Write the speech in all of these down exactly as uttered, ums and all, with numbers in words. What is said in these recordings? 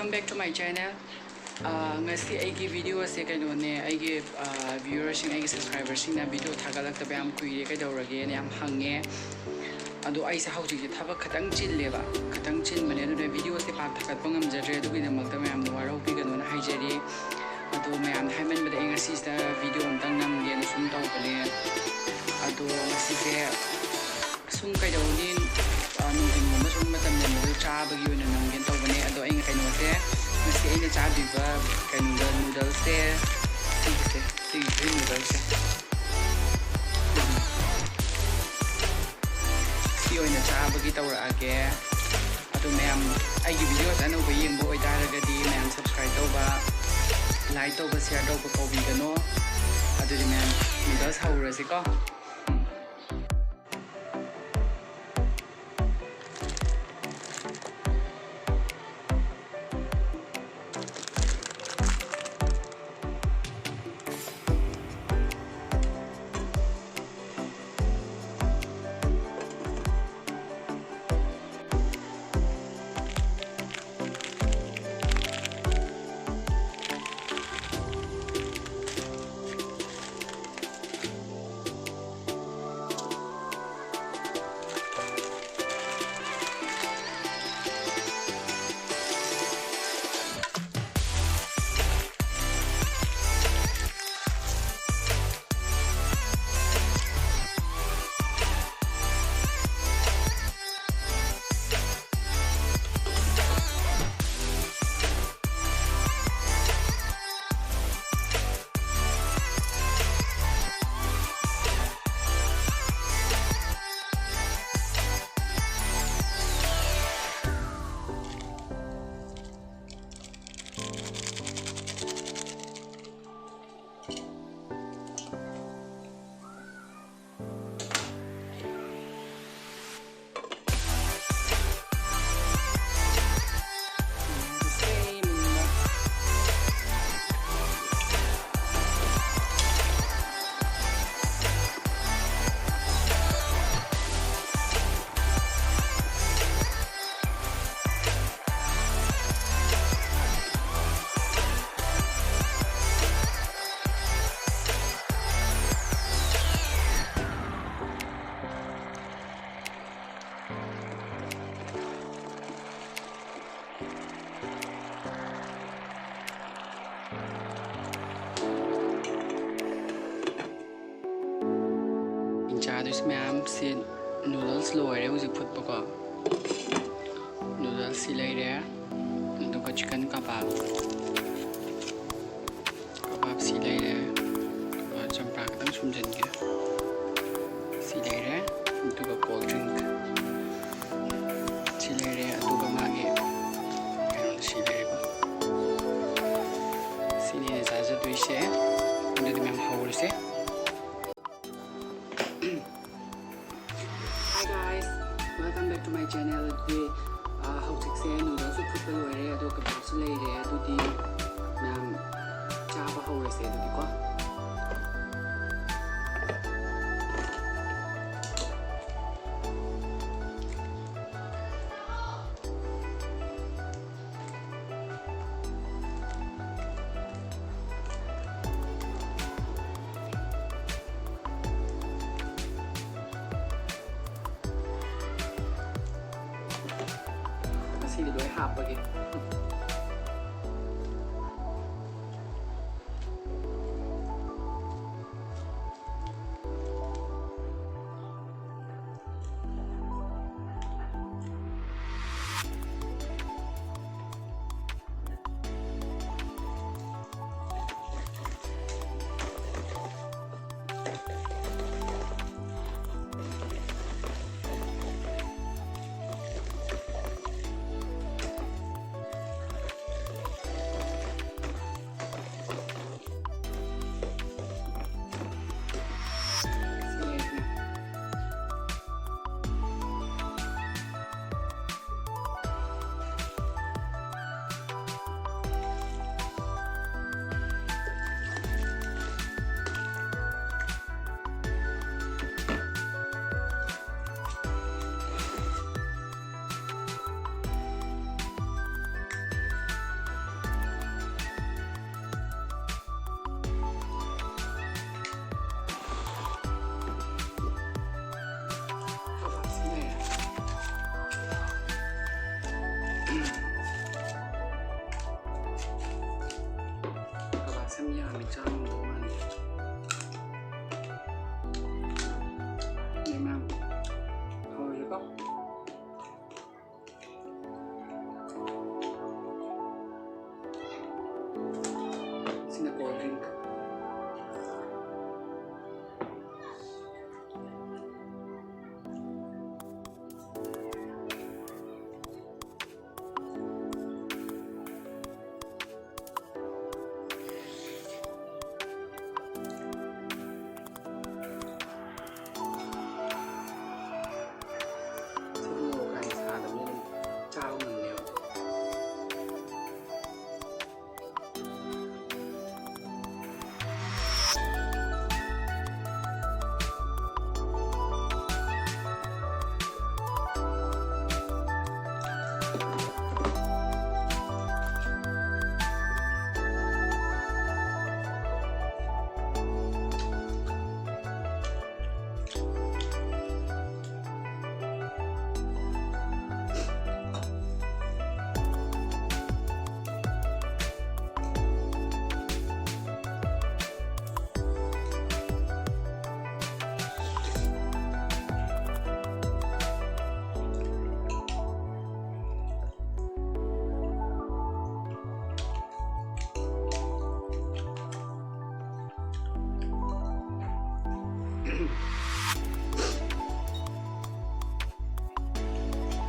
Welcome back to my channel. ꯑꯥ, ꯉꯁꯤ ꯑꯩꯒꯤ video ꯑꯁꯦ ꯀꯩꯅꯣꯅꯦ, ꯑꯩꯒꯤ, ꯑꯥ, viewerꯁꯤꯡ, ꯑꯩꯒꯤ subscriberꯁꯤꯡꯅ video ꯊꯥꯒꯠꯂꯛꯇꯕ ꯌꯥꯝ ꯀꯨꯏꯔꯦ, ꯀꯩꯗꯧꯔꯒꯦꯅ ꯌꯥꯝ ꯍꯪꯉꯦ꯫ ꯑꯗꯣ ꯑꯩꯁꯦ ꯍꯧꯖꯤꯛꯁꯦ ꯊꯕꯛ ꯈꯤꯇꯪ ꯆꯤꯜꯂꯦꯕ, ꯈꯤꯇꯪ ꯆꯤꯟꯕꯅꯦ, ꯑꯗꯨꯅ videoꯁꯦ ꯄꯥꯛ ꯊꯥꯒꯠꯄ ꯉꯝꯖꯗ꯭ꯔꯦ꯫ ꯑꯗꯨꯒꯤꯗꯃꯛꯇ ꯃꯌꯥꯝꯅ ꯋꯥꯔꯧꯕꯤꯒꯅꯣꯅ ꯍꯥꯏꯖꯔꯤ꯫ ꯑꯗꯣ ꯃꯌꯥꯝꯅ ꯍꯥꯏꯃꯟꯕꯗ ꯑꯩ ꯉꯁꯤꯁꯤꯗ video ꯑꯝꯇꯪ ꯅꯝꯒꯦꯅ ꯁꯨꯝ ꯇꯧꯕꯅꯦ꯫ ꯑꯗꯣ ꯉꯁꯤꯁꯦ ꯁꯨꯝ ꯀꯩꯗꯧꯅꯤ, ꯑ, ꯅꯨꯡꯊꯤꯟꯒꯨꯝꯕ ꯁꯨꯝ ꯃꯇꯝ ꯂꯦꯟꯕꯗꯣ ꯆꯥꯕꯒꯤ ꯑꯣꯏꯅ ꯅꯝꯒꯦꯅ ꯇꯧꯕꯅꯦ꯫ ꯑꯗꯣ ꯑꯩꯅ ꯀꯩꯅꯣꯁꯦ, ꯉꯁꯤ ꯑꯩꯅ ꯆꯥꯗꯣꯏꯕ ꯀꯩꯅꯣꯗ noodlesꯁꯦ, ꯁꯤꯒꯤꯁꯦ, ꯁꯤꯒꯤ green noodlesꯁꯦ, ꯁꯤ ꯑꯣꯏꯅ ꯆꯥꯕꯒꯤ ꯇꯧꯔꯛꯑꯒꯦ꯫ ꯑꯗꯣ ꯃꯌꯥꯝ ꯑꯩꯒꯤ videoꯁꯦ ꯑꯅꯧꯕ ꯌꯦꯡꯕ ꯑꯣꯏꯇꯥꯔꯒꯗꯤ ꯃꯌꯥꯝ subscribe ꯇꯧꯕ, like ꯇꯧꯕ, share ꯇꯧꯕ ꯀꯥꯎꯕꯤꯒꯅꯣ꯫ ꯑꯗꯨꯗꯤ ꯃꯌꯥꯝ noodles ꯍꯧꯔꯁꯤꯀꯣ꯫ Noodles ꯃꯌꯥꯝꯁꯤ, noodles ꯂꯣꯏꯔꯦ ꯍꯧꯖꯤꯛ ꯐꯨꯠꯄꯀꯣ꯫ Noodles ꯁꯤ ꯂꯩꯔꯦ, ꯑꯗꯨꯒ chicken kabab, kabab ꯁꯤ ꯂꯩꯔꯦ, ꯑꯗꯨꯒ ꯆꯝꯄ꯭ꯔꯥ ꯈꯤꯇꯪ ꯁꯨꯝꯖꯤꯟꯒꯦ꯫ ꯁꯤ ꯂꯩꯔꯦ, ꯑꯗꯨꯒ cold drink ꯁꯤ ꯂꯩꯔꯦ, ꯑꯗꯨꯒ ꯃꯥꯒꯤ ꯀꯩꯅꯣ ꯁꯤ ꯂꯩꯔꯦꯀꯣ꯫ ꯁꯤꯅꯦ ꯆꯥꯖꯗꯣꯏꯁꯦ꯫ ꯑꯗꯨꯗꯤ ꯃꯌꯥꯝ ꯍꯧꯔꯁꯦ꯫ Hi guys, welcome back to my channel. ꯑꯗꯨꯗꯤ, ꯑꯥ, ꯍꯧꯖꯤꯛꯁꯦ noodles ꯁꯨ ꯐꯨꯠꯄ ꯂꯣꯏꯔꯦ, ꯑꯗꯣ kabab ꯁꯨ ꯂꯩꯔꯦ꯫ ꯑꯗꯨꯗꯤ ꯃꯌꯥꯝ ꯆꯥꯕ ꯍꯧꯔꯁꯦ ꯑꯗꯨꯗꯤꯀꯣ꯫ ꯉꯁꯤꯗꯤ ꯂꯣꯏ ꯍꯥꯞꯄꯒꯦ꯫ ꯀꯕꯥꯛ ꯁꯝ ꯌꯥꯝꯃꯤ, ꯆꯥꯔꯝꯗꯧ ꯃꯥꯟꯗꯦ꯫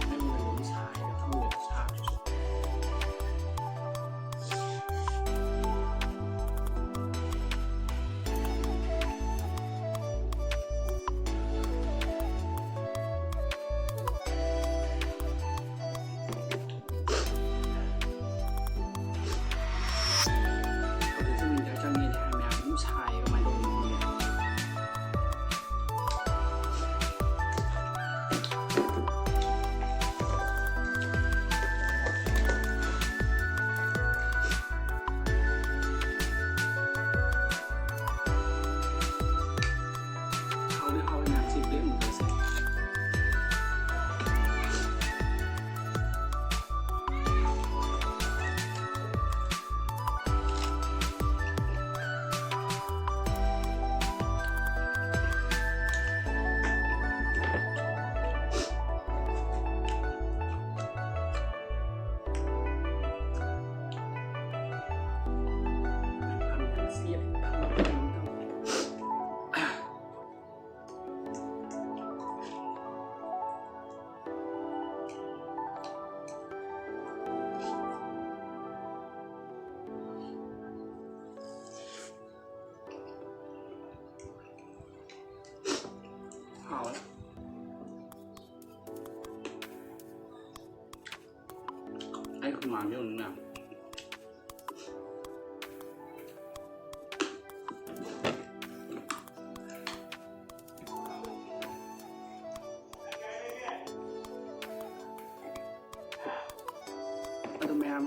ꯑꯩꯉꯣꯟꯗ ꯑꯗꯨꯝ ꯁꯥꯏꯔ ꯈꯪꯗꯦ, ꯁꯥꯗ꯭ꯔꯁꯨ꯫ ꯍꯧꯖꯤꯛꯁꯨ winter ꯆꯪꯉꯦꯅꯦ ꯍꯥꯏ, ꯃꯌꯥꯝ ꯑꯗꯨꯝ ꯁꯥꯏꯌꯦ, ꯀꯃꯥꯏꯅ ꯇꯧꯕꯅꯣ ꯈꯪꯗꯦ꯫ ꯍꯥꯎꯗꯤ ꯍꯥꯎꯋꯦ ꯃꯌꯥꯝ, ꯁꯤ black noodles ꯁꯦ꯫ ꯍꯥꯎꯋꯦ꯫ ꯑꯩ ꯍꯨꯃꯥꯡꯗꯤ ꯑꯗꯨꯝ ꯌꯥꯝ꯫ ꯑꯗꯣ ꯃꯌꯥꯝ,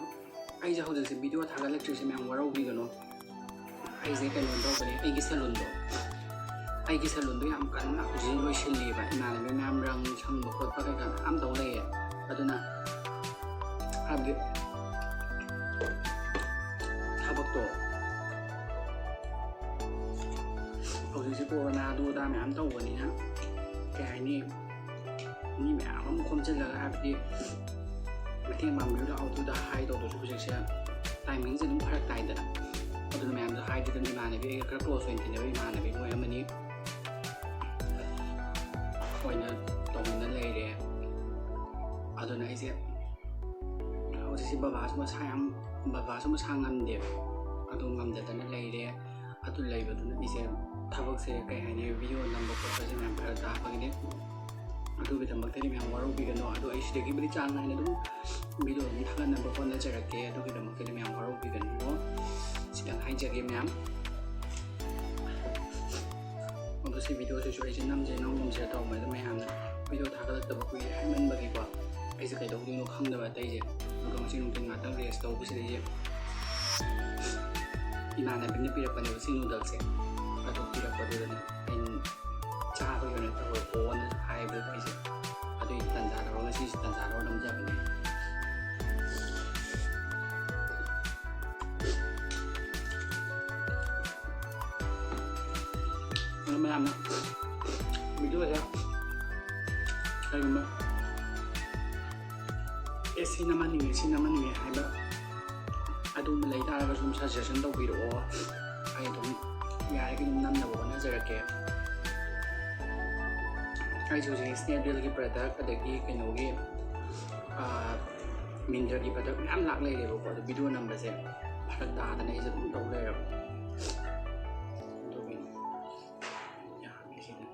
ꯑꯩꯁꯦ ꯍꯧꯖꯤꯛꯁꯦ video ꯊꯥꯒꯠꯂꯛꯇ꯭ꯔꯤꯁꯦ ꯃꯌꯥꯝ ꯋꯥꯔꯧꯕꯤꯒꯅꯨ꯫ ꯑꯩꯁꯦ ꯀꯩꯅꯣ ꯇꯧꯕꯅꯦ, ꯑꯩꯒꯤ salon ꯗꯣ, ꯑꯩꯒꯤ salon ꯗꯣ ꯌꯥꯝ ꯀꯟꯅ ꯍꯧꯖꯤꯛ ꯂꯣꯏꯁꯤꯜꯂꯤꯑꯕ꯫ ꯏꯃꯥꯟꯅꯕꯤ ꯃꯌꯥꯝ ꯔꯪ ꯁꯪꯕ ꯈꯣꯠꯄ ꯀꯩꯀꯥ ꯃꯌꯥꯝ ꯇꯧ ꯂꯩꯌꯦ꯫ ꯑꯗꯨꯅ ꯍꯥꯏꯕꯗꯤ ꯊꯕꯛꯇꯣ ꯍꯧꯖꯤꯛꯁꯦ corona ꯑꯗꯨ ꯑꯗꯥ ꯃꯌꯥꯝ ꯇꯧꯕꯅꯤꯅ, ꯀꯩ ꯍꯥꯏꯅꯤ, ꯃꯤ ꯃꯌꯥꯝ ꯑꯃ ꯈꯣꯝꯖꯤꯜꯂꯒ, ꯍꯥꯏꯕꯗꯤ ꯃꯇꯦꯡ ꯄꯥꯡꯕꯤꯌꯨ ꯂꯥꯛꯑꯣ ꯑꯗꯨꯗ ꯍꯥꯏ ꯇꯧꯗ꯭ꯔꯁꯨ ꯍꯧꯖꯤꯛꯁꯦ timing ꯁꯦ ꯑꯗꯨꯝ ꯐꯔꯛ ꯇꯥꯏꯗꯅ꯫ ꯑꯗꯨꯅ ꯃꯌꯥꯝꯗꯣ ꯍꯥꯏꯗꯤ ꯑꯗꯨꯝ ꯏꯃꯥꯟꯅꯕꯤ, ꯑꯩꯒ ꯈꯔ close ꯑꯣꯏꯅ ꯇꯤꯟꯅꯕ ꯏꯃꯥꯟꯅꯕꯤ ꯃꯣꯏ ꯑꯃꯅꯤ ꯑꯣꯏꯅ ꯇꯧꯗꯨꯅ ꯂꯩꯔꯦ꯫ ꯑꯗꯨꯅ ꯑꯩꯁꯦ ꯍꯧꯖꯤꯛꯁꯦ ꯕꯕꯥꯁꯨ ꯃꯁꯥ ꯌꯥꯝ, ꯕꯕꯥꯁꯨ ꯃꯁꯥ ꯉꯝꯗꯦꯕ, ꯑꯗꯨ ꯉꯝꯗꯗꯅ ꯂꯩꯔꯦ꯫ ꯑꯗꯨ ꯂꯩꯕꯗꯨꯅ ꯑꯩꯁꯦ ꯊꯕꯛꯁꯦ, ꯀꯩ ꯍꯥꯏꯅꯤ, ꯚꯤꯗꯤꯑꯣ ꯅꯝꯕ ꯈꯣꯠꯄꯁꯦ ꯃꯌꯥꯝ ꯐꯔꯛ ꯇꯥꯕꯒꯤꯅꯦ꯫ ꯑꯗꯨꯒꯤꯗꯃꯛꯇꯗꯤ ꯃꯌꯥꯝ ꯋꯥꯔꯧꯕꯤꯒꯅꯨ꯫ ꯑꯗꯣ ꯑꯩ ꯁꯤꯗꯒꯤꯕꯨꯗꯤ ꯆꯥꯡ ꯅꯥꯏꯅ ꯑꯗꯨꯝ ꯚꯤꯗꯤꯑꯣ ꯑꯗꯨꯝ ꯊꯥꯒꯠꯅꯕ ꯍꯣꯠꯅꯖꯔꯛꯀꯦ꯫ ꯑꯗꯨꯒꯤꯗꯃꯛꯇꯗꯤ ꯃꯌꯥꯝ ꯋꯥꯔꯧꯕꯤꯒꯅꯨ꯫ ꯁꯤꯇꯪ ꯍꯥꯏꯖꯒꯦ ꯃꯌꯥꯝ꯫ ꯑꯗꯣ ꯁꯤ ꯚꯤꯗꯤꯑꯣꯁꯤꯁꯨ ꯑꯩꯁꯦ ꯅꯝꯁꯦ ꯅꯝꯒꯨꯝꯁꯦ ꯇꯧꯕꯅꯦ, ꯑꯗꯣ ꯃꯌꯥꯝꯅ ꯚꯤꯗꯤꯑꯣ ꯊꯥꯒꯠꯂꯛꯇꯕ ꯀꯨꯏꯔꯦ ꯍꯥꯏꯃꯟꯕꯒꯤꯀꯣ, ꯑꯩꯁꯦ ꯀꯩꯗꯧꯗꯣꯏꯅꯣ ꯈꯪꯗꯕ ꯑꯇꯩꯁꯦ꯫ ꯑꯗꯣ ꯉꯁꯤ ꯅꯨꯡꯊꯤꯜ ꯉꯥꯛꯇꯪ ꯔꯦꯁ ꯇꯧꯕꯁꯤꯗ ꯑꯩꯁꯦ ꯏꯃꯥꯟꯅꯕꯤꯅ ꯄꯤꯔꯛꯄꯅꯦꯕ ꯁꯤ ꯅꯨꯗꯜꯁꯦ꯫ ꯑꯗꯨ ꯄꯤꯔꯛꯄꯗꯨꯗꯅꯦ ꯑꯩꯅ ꯆꯥꯕꯒꯤ ꯑꯣꯏꯅ ꯇꯧꯔꯛꯑꯣꯅ ꯍꯥꯏꯕꯗꯨꯗ ꯑꯩꯁꯦ ꯑꯗꯨꯒꯤ ꯇꯟꯖꯥ ꯂꯧꯔꯒ ꯉꯁꯤꯁꯦ ꯇꯟꯖꯥ ꯂꯧꯔ ꯅꯝꯖꯕꯅꯦ꯫ ꯑꯗꯨ ꯃꯌꯥꯝꯅ ꯚꯤꯗꯤꯑꯣꯁꯦ ꯀꯔꯤꯒꯨꯝꯕ ꯑꯦ ꯁꯤ ꯅꯝꯍꯟꯅꯤꯡꯉꯦ, ꯁꯤ ꯅꯝꯍꯟꯅꯤꯡꯉꯦ ꯍꯥꯏꯕ ꯑꯗꯨꯝꯕ ꯂꯩ ꯇꯥꯔꯒꯁꯨ ꯑꯗꯨꯝ ꯁꯖꯦꯁꯟ ꯇꯧꯕꯤꯔꯛꯑꯣ꯫ ꯑꯩ ꯑꯗꯨꯝ ꯌꯥꯔꯤꯈꯩ ꯑꯗꯨꯝ ꯅꯝꯅꯕ ꯍꯣꯠꯅꯖꯔꯛꯀꯦ꯫ ꯑꯩꯁꯨ ꯍꯧꯖꯤꯛ ꯁ꯭ꯅꯦꯞꯗꯤꯜꯒꯤ ꯄ꯭ꯔꯗꯛ, ꯑꯗꯒꯤ ꯀꯩꯅꯣꯒꯤ, ꯑꯥ, ꯃꯤꯟꯇ꯭ꯔꯒꯤ ꯄ꯭ꯔꯗꯛ ꯃꯌꯥꯝ ꯂꯥꯛ ꯂꯩꯔꯦꯕꯀꯣ, ꯑꯗꯣ ꯚꯤꯗꯤꯑꯣ ꯅꯝꯕꯁꯦ ꯐꯔꯛ ꯇꯥꯗꯅ ꯑꯩꯁꯦ ꯑꯗꯨꯝ ꯇꯧ ꯂꯩꯔꯕ꯫ ꯑꯗꯨꯒꯤꯅꯤ꯫ ꯌꯥꯝꯃꯦ ꯁꯤꯗꯤ꯫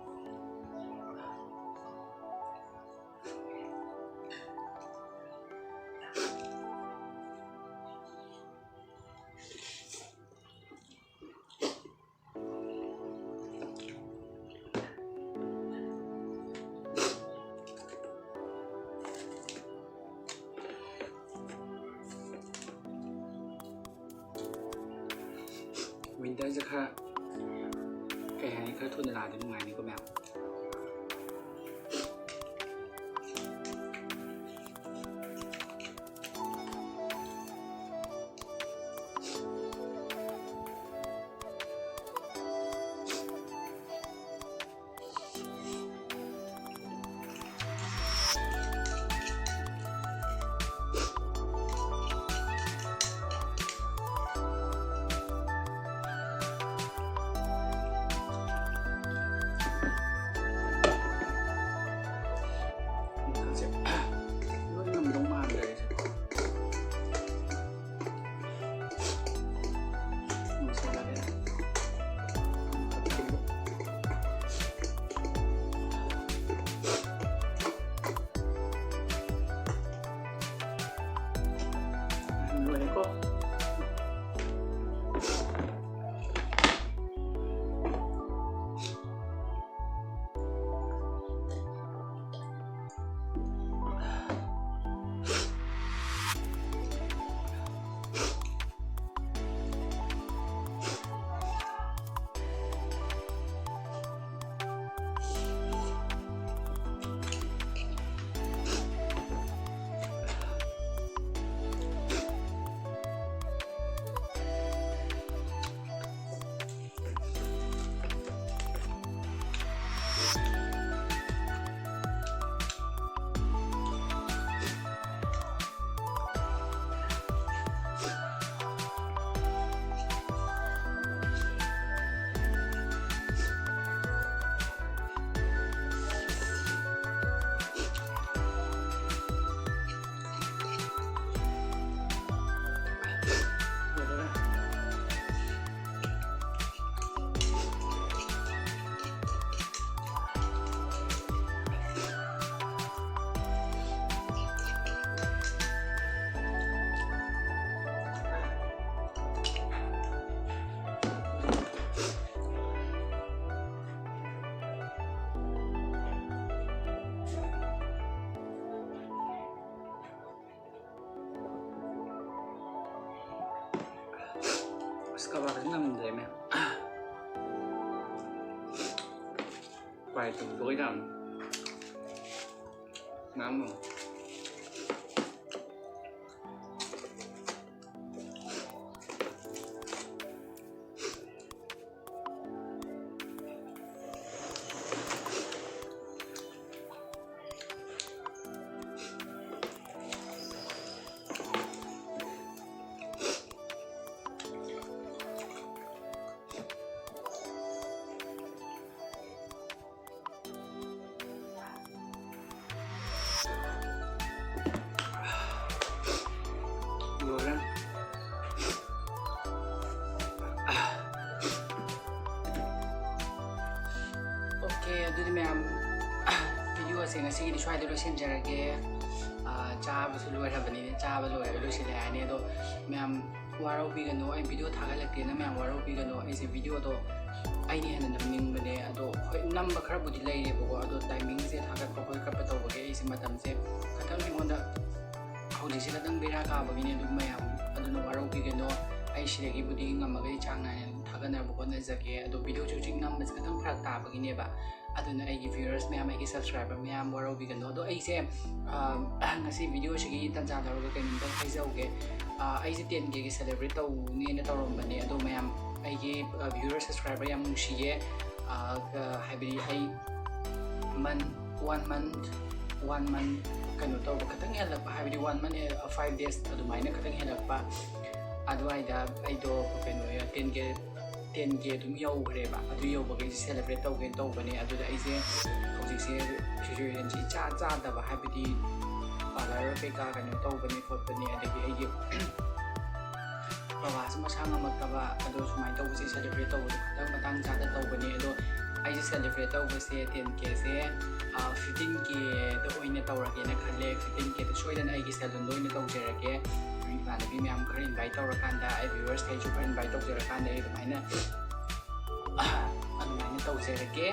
ꯋꯤꯟꯇꯔꯁꯦ ꯈꯔ, ꯀꯩ ꯍꯥꯏꯅꯤ, ꯈꯔ ꯊꯨꯅ ꯂꯥꯛꯑꯗꯤ ꯅꯨꯡꯉꯥꯏꯅꯤꯀꯣ ꯃꯌꯥꯝ꯫ ꯂꯣꯏꯔꯦꯀꯣ꯫ ꯑꯁ, ꯀꯕꯥꯕꯁꯤ ꯉꯝꯗ꯭ꯔꯦꯃꯦ꯫ ꯎꯄꯥꯏ ꯂꯩꯇꯕꯗꯣ ꯌꯥꯝ ꯉꯥꯡꯉꯣ꯫ ꯂꯣꯏꯔꯦ꯫ ꯑꯣꯀꯦ, ꯑꯗꯨꯗꯤ ꯃꯌꯥꯝ, video ꯑꯁꯦ ꯉꯁꯤꯒꯤꯗꯤ ꯁ꯭ꯋꯥꯏꯗ ꯂꯣꯏꯁꯤꯟꯖꯔꯒꯦ꯫ ꯑꯥ, ꯆꯥꯕꯁꯨ ꯂꯣꯏꯔꯕꯅꯤꯅ ꯆꯥꯕ ꯂꯣꯏꯔꯒ ꯂꯣꯏꯁꯤꯜꯂꯦ ꯍꯥꯏꯔꯅꯤ꯫ ꯑꯗꯣ ꯃꯌꯥꯝ ꯋꯥꯔꯧꯕꯤꯒꯅꯨ, ꯑꯩ ꯚꯤꯗꯤꯑꯣ ꯊꯥꯒꯠꯂꯛꯇꯦꯅ ꯃꯌꯥꯝ ꯋꯥꯔꯧꯕꯤꯒꯅꯨ꯫ ꯑꯩꯁꯦ ꯚꯤꯗꯤꯑꯣꯗꯣ ꯑꯩꯅ ꯍꯦꯟꯅ ꯅꯝꯅꯤꯡꯕꯅꯦ꯫ ꯑꯗꯣ ꯍꯣꯏ, ꯅꯝꯕ ꯈꯔꯕꯨꯗꯤ ꯂꯩꯔꯦꯕꯀꯣ, ꯑꯗꯣ ꯇꯥꯏꯃꯤꯡꯁꯦ ꯊꯥꯒꯠꯄ ꯈꯣꯠꯀꯠꯄ ꯇꯧꯕꯒꯤ ꯑꯩꯁꯦ ꯃꯇꯝꯁꯦ ꯈꯤꯇꯪ ꯑꯩꯉꯣꯟꯗ ꯍꯧꯖꯤꯛꯁꯦ ꯈꯤꯇꯪ ꯕꯦꯔꯥ ꯀꯥꯕꯒꯤꯅꯦ꯫ ꯑꯗꯨꯝ ꯃꯌꯥꯝ ꯑꯗꯨꯅ ꯋꯥꯔꯧꯕꯤꯒꯅꯨ꯫ ꯑꯩ ꯁꯤꯗꯒꯤꯕꯨꯗꯤ ꯉꯝꯃꯒꯗꯤ ꯆꯥꯡ ꯅꯥꯏꯅ ꯑꯗꯨꯝ ꯊꯥꯒꯠꯅꯕ ꯍꯣꯠꯅꯖꯒꯦ꯫ ꯑꯗꯣ ꯚꯤꯗꯤꯑꯣꯁꯦ ꯍꯧꯖꯤꯛ ꯅꯝꯕꯁꯦ ꯈꯤꯇꯪ ꯐꯔꯛ ꯇꯥꯕꯒꯤꯅꯦꯕ꯫ ꯑꯗꯨꯅ ꯑꯩꯒꯤ viewers ꯃꯌꯥꯝ, ꯑꯩꯒꯤ subscriber ꯃꯌꯥꯝ ꯋꯥꯔꯧꯕꯤꯒꯅꯨ꯫ ꯑꯗꯣ ꯑꯩꯁꯦ, ꯑ, ꯉꯁꯤ ꯚꯤꯗꯤꯑꯣꯁꯤꯒꯤ ꯇꯥꯟꯖꯥ ꯂꯧꯔꯒ ꯀꯩꯅꯣꯝꯇ ꯍꯥꯏꯖꯍꯧꯒꯦ꯫ ꯑ, ꯑꯩꯁꯦ ten K ꯒꯤ celebrate ꯇꯧꯅꯦꯅ ꯇꯧꯔꯝꯕꯅꯦ꯫ ꯑꯗꯣ ꯃꯌꯥꯝ, ꯑꯩꯒꯤ, ꯑ, viewer subscriber ꯌꯥꯝ ꯅꯨꯡꯁꯤꯌꯦ꯫ ꯑ, ꯀ-, ꯍꯥꯏꯕꯗꯤ ꯑꯩ month, one month, one month ꯀꯩꯅꯣ ꯇꯧꯕ ꯈꯤꯇꯪ ꯍꯦꯜꯂꯛꯄ, ꯍꯥꯏꯕꯗꯤ one month, ꯑ, five days ꯑꯗꯨꯃꯥꯏꯅ ꯈꯤꯇꯪ ꯍꯦꯜꯂꯛꯄ ꯑꯗꯨꯋꯥꯏꯗ ꯑꯩꯗꯣ ꯀꯩꯅꯣ, ten K ten K ꯑꯗꯨꯝ ꯌꯧꯈ꯭ꯔꯦꯕ꯫ ꯑꯗꯨ ꯌꯧꯕꯒꯤ ꯑꯩꯁꯦ celebrate ꯇꯧꯒꯦꯅ ꯇꯧꯕꯅꯦ꯫ ꯑꯗꯨꯗ ꯑꯩꯁꯦ ꯍꯧꯖꯤꯛꯁꯦ situationꯁꯦ ꯏꯆꯥ ꯆꯥꯗꯕ, ꯍꯥꯏꯕꯗꯤ parlour ꯀꯩꯀꯥ ꯀꯩꯅꯣ ꯇꯧꯕꯅꯦ ꯈꯣꯠꯄꯅꯦ, ꯑꯗꯒꯤ ꯑꯩꯒꯤ ꯕꯕꯥꯁꯨ ꯃꯁꯥ ꯉꯝꯃꯛꯇꯕ, ꯑꯗꯣ ꯁꯨꯃꯥꯏꯅ ꯇꯧꯕꯁꯦ celebrate ꯇꯧꯕꯗꯣ ꯈꯤꯇꯪ ꯃꯇꯥꯡ ꯆꯥꯗ ꯇꯧꯕꯅꯦ꯫ ꯑꯗꯣ ꯑꯩꯁꯦ celebrate ꯇꯧꯕꯁꯦ ten Kꯁꯦ, ꯑ, fifteen Kꯗ ꯑꯣꯏꯅ ꯇꯧꯔꯒꯦꯅ ꯈꯜꯂꯦ꯫ Fifteen Kꯗ ꯁꯣꯏꯗꯅ ꯑꯩꯒꯤ salonꯗ ꯑꯣꯏꯅ ꯇꯧꯖꯔꯒꯦ꯫ ꯏꯃꯥꯟꯅꯕꯤ ꯃꯌꯥꯝ ꯈꯔ invite ꯇꯧꯔꯀꯥꯟꯗ, ꯑꯩ viewersꯈꯩꯁꯨ ꯈꯔ invite ꯇꯧꯖꯔꯀꯥꯟꯗ ꯑꯩ ꯑꯗꯨꯃꯥꯏꯅ, ꯑꯗꯨꯃꯥꯏꯅ ꯇꯧꯖꯔꯒꯦ꯫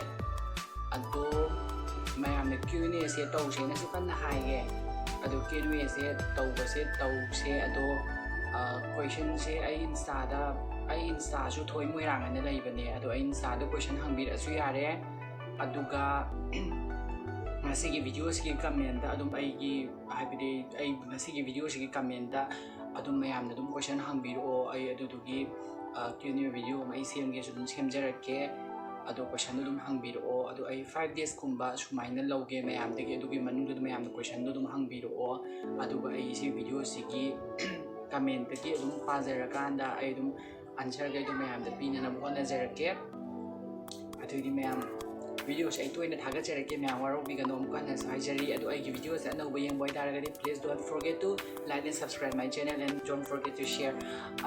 ꯑꯗꯣ ꯃꯌꯥꯝꯅ Q and Aꯁꯦ ꯇꯧꯁꯦꯅꯁꯨ ꯀꯟꯅ ꯍꯥꯏꯌꯦ꯫ ꯑꯗꯣ Q and Aꯁꯦ ꯇꯧꯕꯁꯦ ꯇꯧꯁꯦ꯫ ꯑꯗꯣ, ꯑ, questionꯁꯦ ꯑꯩ Instaꯗ, ꯑꯩ Instaꯁꯨ ꯊꯣꯏ ꯃꯣꯏꯔꯥꯡ ꯍꯥꯏꯅ ꯂꯩꯕꯅꯦ꯫ ꯑꯗꯣ ꯑꯩ Instaꯗ question ꯍꯪꯕꯤꯔꯛꯑꯁꯨ ꯌꯥꯔꯦ꯫ ꯑꯗꯨꯒ ꯉꯁꯤꯒꯤ videoꯁꯤꯒꯤ commentꯇ ꯑꯗꯨꯝ ꯑꯩꯒꯤ, ꯍꯥꯏꯕꯗꯤ ꯑꯩ ꯉꯁꯤꯒꯤ videoꯁꯤꯒꯤ commentꯇ ꯑꯗꯨꯝ ꯃꯌꯥꯝꯅ ꯑꯗꯨꯝ question ꯍꯪꯕꯤꯔꯛꯑꯣ꯫ ꯑꯩ ꯑꯗꯨꯗꯨꯒꯤ, ꯑ, Q and A video ꯑꯃ ꯑꯩ ꯁꯦꯝꯒꯦꯁꯨ ꯑꯗꯨꯝ ꯁꯦꯝꯖꯔꯛꯀꯦ꯫ ꯑꯗꯣ questionꯗꯣ ꯑꯗꯨꯝ ꯍꯪꯕꯤꯔꯛꯑꯣ꯫ ꯑꯗꯣ ꯑꯩ five daysꯀꯨꯝꯕ ꯁꯨꯃꯥꯏꯅ ꯂꯧꯒꯦ ꯃꯌꯥꯝꯗꯒꯤ꯫ ꯑꯗꯨꯒꯤ ꯃꯅꯨꯡꯗꯨꯗ ꯃꯌꯥꯝꯅ questionꯗꯣ ꯑꯗꯨꯝ ꯍꯪꯕꯤꯔꯛꯑꯣ꯫ ꯑꯗꯨꯒ ꯑꯩ ꯁꯤ videoꯁꯤꯒꯤ commentꯇꯒꯤ ꯑꯗꯨꯝ ꯄꯥꯖꯔꯀꯥꯟꯗ ꯑꯩ ꯑꯗꯨꯝ answerꯈꯩꯗꯣ ꯃꯌꯥꯝꯗ ꯄꯤꯅꯅꯕ ꯍꯣꯠꯅꯖꯔꯛꯀꯦ꯫ ꯑꯗꯨꯗꯤ ꯃꯌꯥꯝ, videoꯁꯦ ꯑꯩ ꯇꯣꯏꯅ ꯊꯥꯒꯠꯆꯔꯛꯀꯦ, ꯃꯌꯥꯝ ꯋꯥꯔꯧꯕꯤꯒꯅꯣ ꯑꯃꯨꯛ ꯍꯟꯅꯁꯨ ꯍꯥꯏꯖꯔꯤ꯫ ꯑꯗꯣ ꯑꯩꯒꯤ videoꯁꯦ ꯑꯅꯧꯕ ꯌꯦꯡꯕ ꯑꯣꯏꯇꯥꯔꯒꯗꯤ, please don't forget to like and subscribe my channel and don't forget to share꯫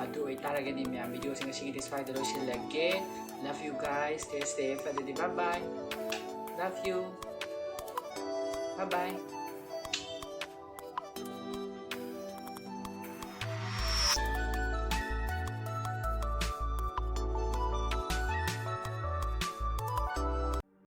ꯑꯗꯨ ꯑꯣꯏꯇꯥꯔꯒꯗꯤ ꯃꯌꯥꯝ, videoꯁꯦ ꯉꯁꯤꯒꯤꯗꯤ ꯁ꯭ꯋꯥꯏꯗ ꯂꯣꯏꯁꯤꯜꯂꯒꯦ꯫ Love you guys, stay safe꯫ ꯑꯗꯨꯗꯤ bye bye, love you, bye bye꯫